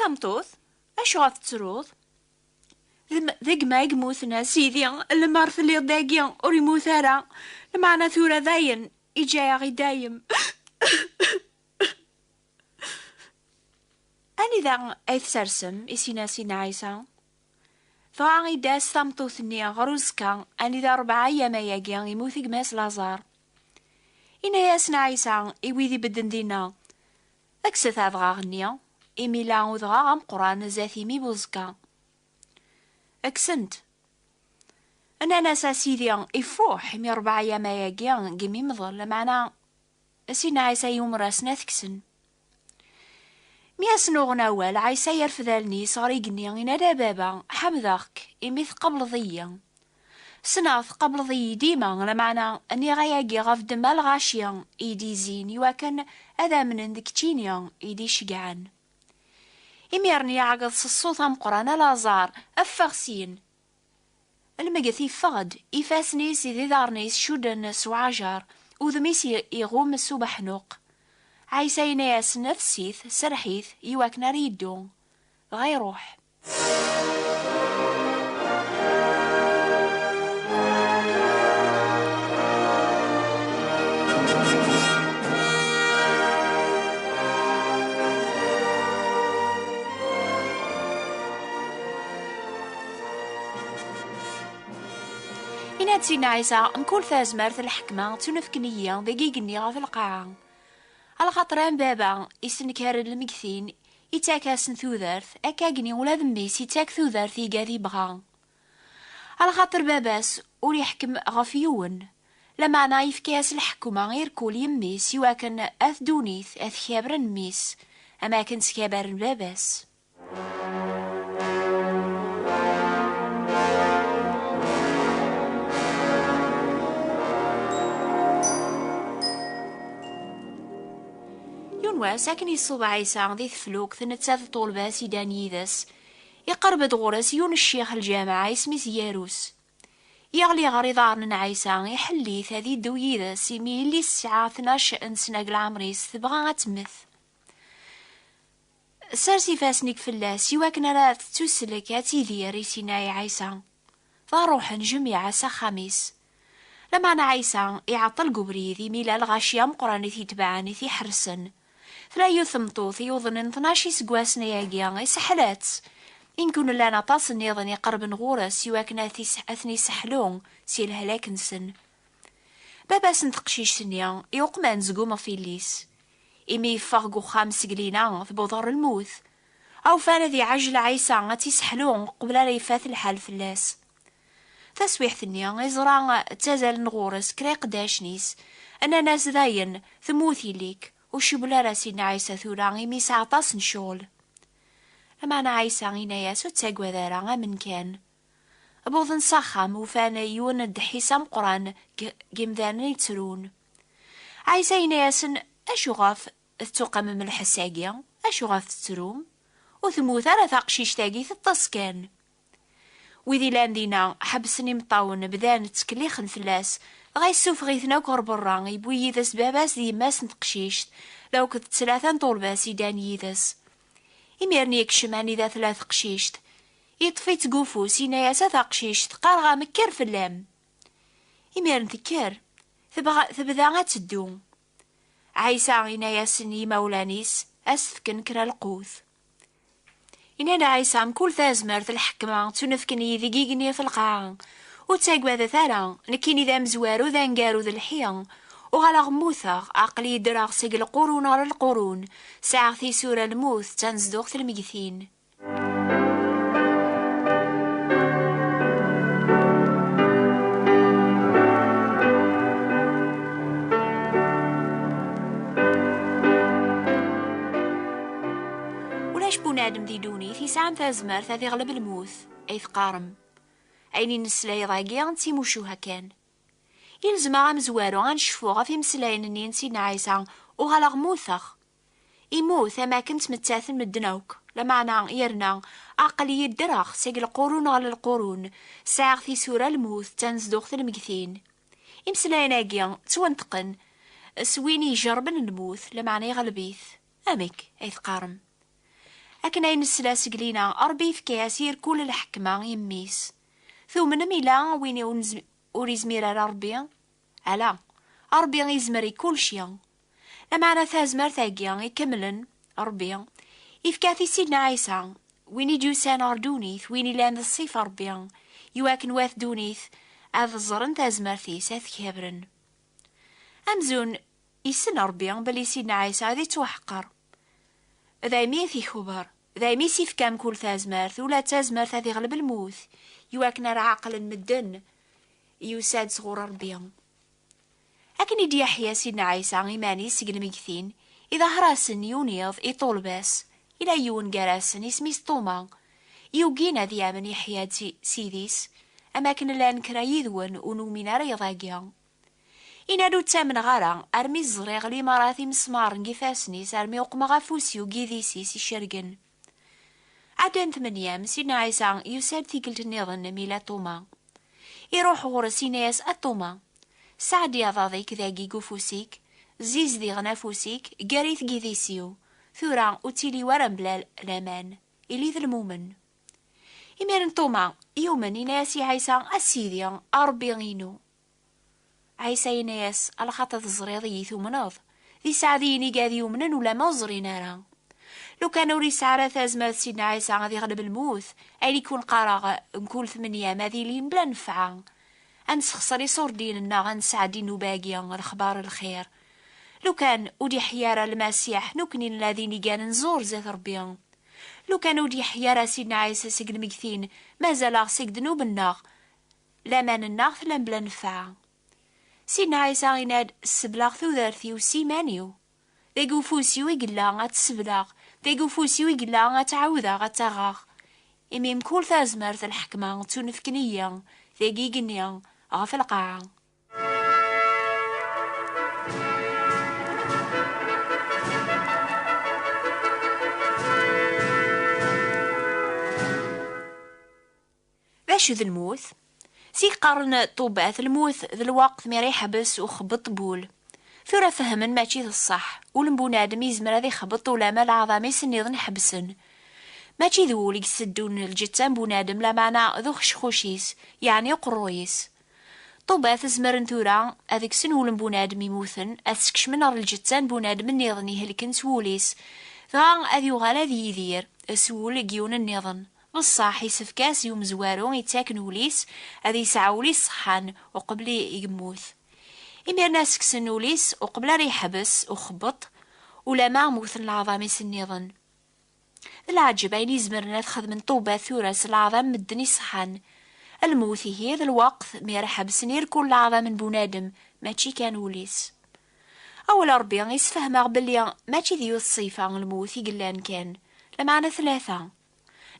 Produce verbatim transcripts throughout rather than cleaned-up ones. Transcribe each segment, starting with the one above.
Tameṭṭut, acuɣer tettruḍ? D m-, d gma i yemmuten, a sidi, lemmer telliḍ dagi ur yemmut ara, lameɛna tura dayen, iǧǧa-yaɣ i dayem. Anida ay tsersem i sin-a Sidna Ɛisa? Dɣa idda-as tameṭṭut-nni ɣer uẓekka, anida rebɛa ayyam ayagi immut gma-s Laẓar. Inna-yasen Ɛisa i wid ibedden dinna: "Kkset adɣaɣ-nni, imi la udɣaɣ ameqqran zdat-i mi buẓekka." Kksen-t. Nnan-as: "A Sidi, ifuḥ, imi rebɛa ayyam ayagi deg imimḍel, lameɛna Sidna Ɛisa yumer-asen ad t-kksen." Mi asen-uɣen awal, Ɛisa yerfed allen-is ɣer igenni, yenna-d: "A Baba, ḥemdeɣ-k, imi tqebleḍ-iyi. Ssneɣ tqebleḍ-iyi dima, lameɛna nniɣ ayagi ɣef ddemma lɣaci i yi-d-izzin, iwakken ad amnen d keččini i yi-d-iceggɛen. Imiren iɛeggeḍ s ṣṣut ameqqran: 'A Laẓar, ffeɣ syin!' Lmeget iffeɣ-d, ifassen-is d iḍarren-is cudden s uɛajer, udem-is i-, iɣumm s ubeḥnuq." Ɛisa yenna-yasen: "Afes-it, serreḥ-it, iwakken ara yeddu." Dɣa iruḥ. Inna-d Sidna Ɛisa: "Mkul tazmert d lḥekma ttunefken-iyi deg igenni ɣef lqaɛa. Alaxaṭer am baba istenkaren lmegtin, ittak-asen tudert, akka agni ula d mmi-s ittak tudert i igad ibɣa. Alaxaṭer baba-s ur iḥkem ɣef yiwen, lameɛna yefka-yas lḥekma irkul i mmi-s, iwakken at ddunit ad t-kabren mmi-s, am akken ttkabaren baba-s." Yiwen wass, akken iṣuḍ Ɛisa di teflukt, netta d ṭṭulba-s i ddan yid-s, iqerreb-d ɣur-s yiwen ccix n lǧameɛ, isem-is Yarus. Yeɣli ɣer iḍarren n Ɛisa, iḥell-it ad iddu yid-s, imi yelli-s tesɛa tnac n sna deg leɛmer-is, tebɣa ad temmet. "Sers ifassen-ik fell-as, iwakken ara tettuslek ad tidir," i s-yenna i Ɛisa. Dɣa ruḥen jmiɛ s axxam-is. Lameɛna Ɛisa iɛeṭṭel deg ubrid, imi llan lɣaci ameqqran i t-itebɛen, i t-iḥersen. Tella yiwet tmeṭṭut yuḍnen tnac iseggasen ayagi, iseḥla-tt. Inkun llan aṭas nniḍen iqerben ɣur-s iwakken ad tis-, ad ten-iseḥlu si lehlak-nsen. Baba-s n teqcict-nni iqman seg umeɣfil-is. Imi yeffeɣ deg uxxam seg lina, tewweḍ ɣer lmut. Awfan ad iɛajjel Ɛisa ad tt-iseḥlu qbel ara ifat lḥal fell-as. Taswiḥt-nni, iẓra ttazalen ɣur-s kra iqeddacen-is, nnan-as dayen: "Temmut yelli-k, ur cewwel ara Sidna Ɛisa tura, imi yesɛa aṭas n ccɣel." Lameɛna Ɛisa yenna-yas: "Ur ttagad ara, amen kan." Wwḍen s axxam, ufan yiwen n ddḥis ameqqran g-, g imdanen yettrun. Ɛisa yenna-yasen: "Acuɣef tettuqamem lḥess-agi? Acuɣef tettrum? Ur temmut ara taqcict-agi, teṭṭes kan." Wid illan dinna ḥebsen imeṭṭawen, bdan ttkellixen fell-as, dɣa yessufeɣ-iten akk ɣer berra, yewwi yid-s baba-s d yemma-s n teqcict, d akked tlata n ṭulba-s i ddan yid-s. Imiren yekcem anida tella teqcict, yeṭṭef-itt deg ufus, yenna-yas: "A taqcict, qqareɣ-am, kker fell-am." Imiren tekker, tebɣa, tebda ad teddu. Ɛisa yenna-yasen i yimawlan-is ad s-fken kra lqut. Yenna-d Ɛisa: "Mkul tazmert d lḥekma ttunefken-iyi deg igenni ɣef lqaɛa. Ur ttagadet ara, nekkini d amezwaru, d aneggaru, d lḥi. Uɣaleɣ mmuteɣ, aql-iyi ddreɣ seg lqurun ɣer lqurun, sɛiɣ tisura n lmut d tanezduɣt n lmegtin." Ulac bunadem di ddunit yesɛan tazmert ad iɣleb lmut, ay teqqarem. Ayen i nesla iḍ-agi d timucuha kan. Ilzem-aɣ amezwaru ad necfu ɣef imeslayen-nni n Sidna Ɛisa: "Uɣaleɣ mmuteɣ." Immut am akken ttmettaten medden akk, lameɛna yerna aql-iyi ddreɣ seg lqurun ɣer lqurun, sɛiɣ tisura n lmut d tanezduɣt n lmegtin. Imeslayen-agi ttwenṭqen s win ijerrben lmut, lameɛna iɣleb-it. Amek ay teqqarem? Akken ay nesla seg lina, Ṛebbi yefka-yas irkul lḥekma i mmi-s. Tumnem ila win ur nezm-, ur izmir ara Ṛebbi? Ala, Ṛebbi izmer i kulci. Lameɛna tazmert-agi ikemlen Ṛebbi, ifka-t i Sidna Ɛisa, win i d-yusan ɣer ddunit, win ilan d ṣṣifa Ṛebbi, iwakken wat ddunit ad ẓren tazmert-is, ad t-kabren. Amzun issen Ṛebbi belli Sidna Ɛisa ad ittwaḥqer. Daymi i t-ikber, daymi i s-ifka mkul tazmert, ula d tazmert ad iɣleb lmut, iwakken ara ɛeqlen medden, yusa-d sɣur Ṛebbi. Akken i d-yeḥya Sidna Ɛisa iman-is seg lmegtin, iḍahher-asen yiwen yiḍ, iṭuleb-as. Ila yiwen gar-asen, isem-is Ṭuma. Yugin ad yamen yeḥya-d si-, Sidi-s, am akken llan kra yid-wen ur numin ara iḍ-agi. Inna-d ur ttamneɣ ara, armi ẓriɣ limarat imesmaren deg ifassen-is, armi uqmeɣ afus-iw deg idis-is icergen. Ɛeddan tmenyam, Sidna Ɛisa yusa-d tikkelt nniḍen mi ila Ṭuma. Iruḥ ɣur-s, inna-yas: "A Ṭuma, sɛeddi aḍad-ik dagi deg ufus-ik, zizdiɣen afus-ik, gger-it deg idis-iw, tura ur ttili wara mebla laman, ili d lmumen." Imiren Ṭuma yumen, inna-yas i Ɛisa: "A Sidi, a Ṛebbi-inu." Ɛisa yenna-yas: "Alaxaṭer teẓriḍ-iyi, tumneḍ. D iseɛdiyen i gad yumnen ulamma ur ẓrin ara." Lukan ur yesɛi ara tazmert Sidna Ɛisa ad iɣleb lmut, ayen i kun-qqareɣ mkul tmenyam ad ilin bla nnfeɛ. Ad nessexṣer iṣurdiyen-nneɣ, ad nesɛeddi nnuba-agi, lexbar n lxir. Lukan ur d-iḥya ara Lmasiḥ, nekkni nella d inigan nẓur zdat Ṛebbi. Lukan ur d-yeḥya ara Sidna Ɛisa seg lmegtin, mazal-aɣ seg ddnub-nneɣ. Laman-nneɣ tella mebla nnfeɛ. Sidna Ɛisa yenna-d: "Sseblaɣ tudert-iw s iman-iw. Deg ufus-iw i yella ad tt-sebleɣ, deg ufus-iw i yella ad tt-ɛawdeɣ, ad tt-aɣeɣ. Imi mkul tazmert d lḥekma ttunefken-iyi, deg igenni, ɣef lqaɛa." D acu d lmut? Zik qqaren ṭṭubbat, lmut d lweqt mi ara yeḥbes uxebbeṭ n wul. Tura fehmen mačči d ṣṣeḥ. Ul n bunadem yezmer ad ixebbeṭ ulamma leɛḍam-is nniḍen ḥebsen. Mačči d wul i yesseddun lǧetta n bunadem, lameɛna d uxecxuc-is, yeɛni uqerruy-is. Ṭṭubbat zemren tura ad kksen ul n bunadem imuten, ad t-skecmen ɣer lǧetta n bunadem nniḍen ihelken s wul-is, dɣa ad yuɣal ad yidir s wul n yiwen nniḍen. Beṣṣaḥ, isefk-as i umezwaru yettaken ul-is ad yesɛu ul iṣeḥḥan uqbel i yemmut. Imiren ad s-kksen ul-is uqbel ara yeḥbes uxebbeṭ, ulamma mmuten leɛḍam-is nniḍen. D leɛǧeb ayen izemren ad xedmen ṭṭubbat tura s leɛḍam medden iṣeḥḥan. Lmut ihi d lweqt mi ara ḥebsen irkul leɛḍam n bunadem, mačči kan ul-is. Awal Ṛebbi isfehmeɣ belli mačči d yiwet ṣṣifa n lmut i yellan kan, lameɛna tlata.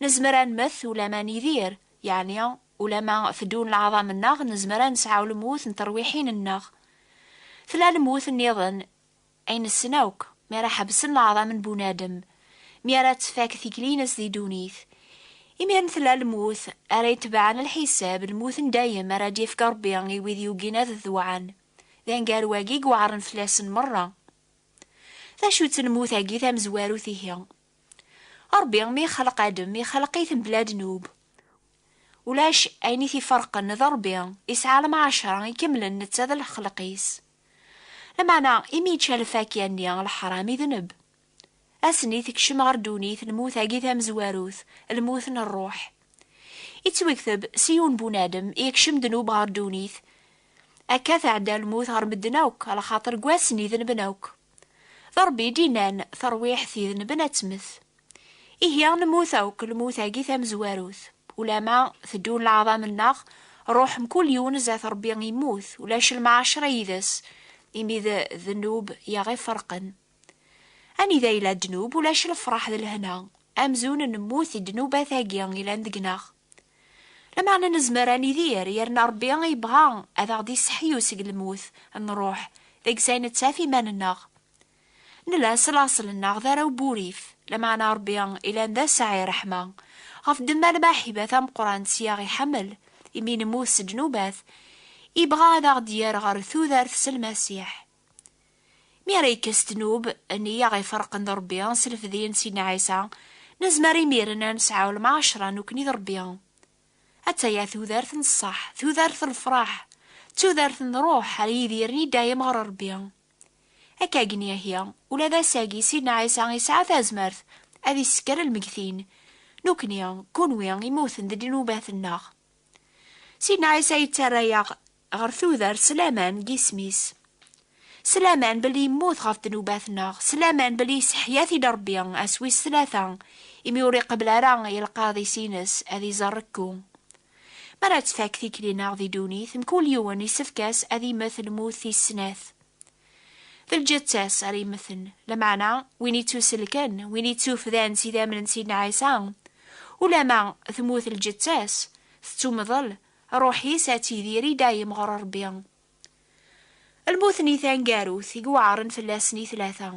Nezmer ad nmet ulamma nidir, yeɛni ulamma teddun leɛḍam-nneɣ, nezmer ad nesɛu lmut n terwiḥin-nneɣ. Tella lmut nniḍen ay nessen akk, mi ara ḥebsen leɛḍam n bunadem, mi ara tfak tikli-ines di ddunit. Imiren tella lmut ara yetebɛen lḥisab, lmut n dayem ara d-yefk Ṛebbi i wid yugin ad dewɛen. D aneggaru-agi i iweɛṛen fell-asen merra. D acu-tt lmut-agi tamezwarut ihi? Ṛebbi mi ixleq Adem, ixleq-it mebla ddnub. Ulac ayen i t-iferqen d Ṛebbi, isɛa lemɛacra ikemlen netta d lexleq-is. Lameɛna, imi yečča lfakya-nni n leḥram, idneb. Ass-nni tekcem ɣer ddunit lmut-agi tamezwarut, lmut n ṛṛuḥ. Ittwekteb s yiwen bunadem, yekcem ddnub ɣer ddunit. Akka tɛedda lmut ɣer medden akk, alaxaṭer deg wass-nni denben akk. D Ṛebbi i d-innan, tarwiḥt idnben ad temmet. Ihi, nemmut akk lmut-agi tamezwarut. Ulamma teddun leɛḍam-nneɣ, ṛṛuḥ mkul yiwen zdat Ṛebbi immut, ulac lemɛacra yid-s, imi d ddnub i aɣ-iferqen. Anida yella ddnub, ulac lefṛaḥ d lehna, amzun nemmut i ddnubat-agi yellan deg-neɣ. Lameɛna nezmer ad nidir, yerna Ṛebbi yebɣa ad aɣ-d-iseḥyu seg lmut n ṛṛuḥ, deg-s ay nettaf iman-nneɣ. Nella s laṣel-nneɣ d arraw n wurrif, lameɛna Ṛebbi ilan d asaɛi ṛṛeḥma. Ɣef ddemma lmaḥiba tameqqrant i aɣ-iḥemmel, imi nemmut s ddnubat, ibɣa ad aɣ-d-yerr ɣer tudert s Lmasiḥ. Mi ara yekkes ddnub-nni i aɣ-iferqen d Ṛebbi s lefdi n Sidna Ɛisa, Nezmer imiren ad nesɛu lemɛacra nekkni d Ṛebbi. Attaya tudert n ṣṣeḥ, tudert n lefraḥ, d tudert n ṛṛuḥ ara yidiren i dayem ɣer Ṛebbi. Akkagi ihi, ula d ass-agi Sidna Ɛisa yesɛa tazmert ad isekker lmegtin, nekkni, kunwi, imuten d ddnubat-nneɣ. Sidna Ɛisa yettarra-yaɣ ɣer tudert s laman deg yisem-is. S laman belli yemmut ɣef ddnubat-nneɣ, s laman belli yesseḥya-t-id Ṛebbi ass wis tlata, imi ur iqebbel ara i lqaḍis-ines ad iẓer rekku. Mi ara tfak tikli-nneɣ di ddunit, mkul yiwen issefk-as ad immet lmut tis snat. D lǧetta-s ara immten, lameɛna win ittuselken, win ittufdan s idammen n Sidna Ɛisa, ulama temmut lǧetta-s, tettumḍel, ṛṛuḥ-is ad tidir i dayem ɣer Ṛebbi. Lmut-nni taneggarut i iweɛṛen fell-asen i tlata.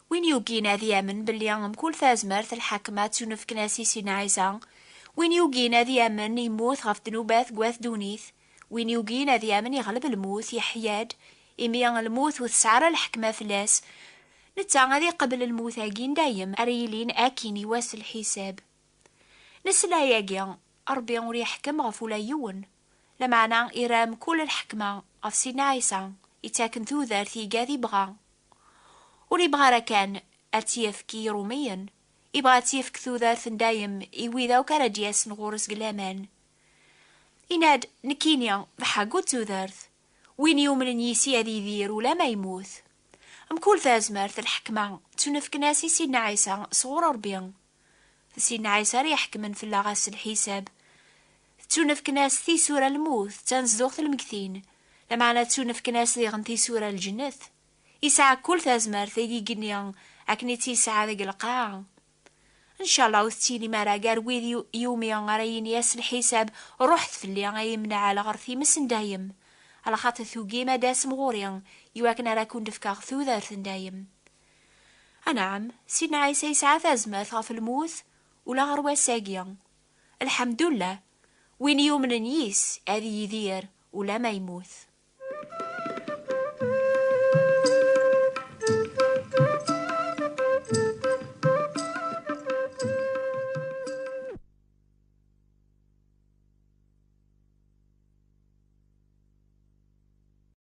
Win yugin ad yamen belli mkul tazmert lḥakma ttunefken-as i Sidna Ɛisa, win yugin ad yamen yemmut ɣef ddnubat n wat ddunit, win yugin ad yamen yeɣleb lmut, yeḥya-d, imi lmut ur tesɛi ara lḥekma fell-as, netta ad iqebl lmut-agi n dayem ara yilin akkin i wass lḥisab. Nesla yagi, Ṛebbi ur yeḥkem ɣef ula yiwen, lameɛna ira mkul lḥekma ɣef Sidna Ɛisa, ittaken tudert iga ad ibɣa. Ur ibɣa ara kan ad tt-yefk i Iṛumiyen, ibɣa ad tt-yefk tudert n dayem i wid akk ara d-yasen ɣur-s deg laman. Inna-d, nekkini d ḥeggu d tudert, win yumnen yis-i ad yidir ulamma yemmut. Mkul tazmert d lḥekma ttunefken-as i Sidna Ɛisa sɣur Ṛebbi. D Sidna Ɛisa ara iḥekmen fell-aɣ ass lḥisab. Ttunefken-as tisura n lmut d tanezduɣt n lmegtin, lameɛna ttunefken-as diɣen tisura n lǧennet. Yesɛa kul tazmert deg igenni akken i tt-yesɛa deg lqaɛa. Ncallah ur tettilim ara gar wid yu-, yumi ara yini ass lḥisab, ruḥet fell-i ay imneɛ ɣer times n dayem, alaxaṭer tugim ad d-tasem ɣur-i, iwakken ara ken-d-fkeɣ tudert n dayem. Anɛam, Sidna Ɛisa yesɛa tazmert ɣef lmut ula ɣer wass-agi. Lḥemdullah, win yumnen yis ad yidir ulamma yemmut.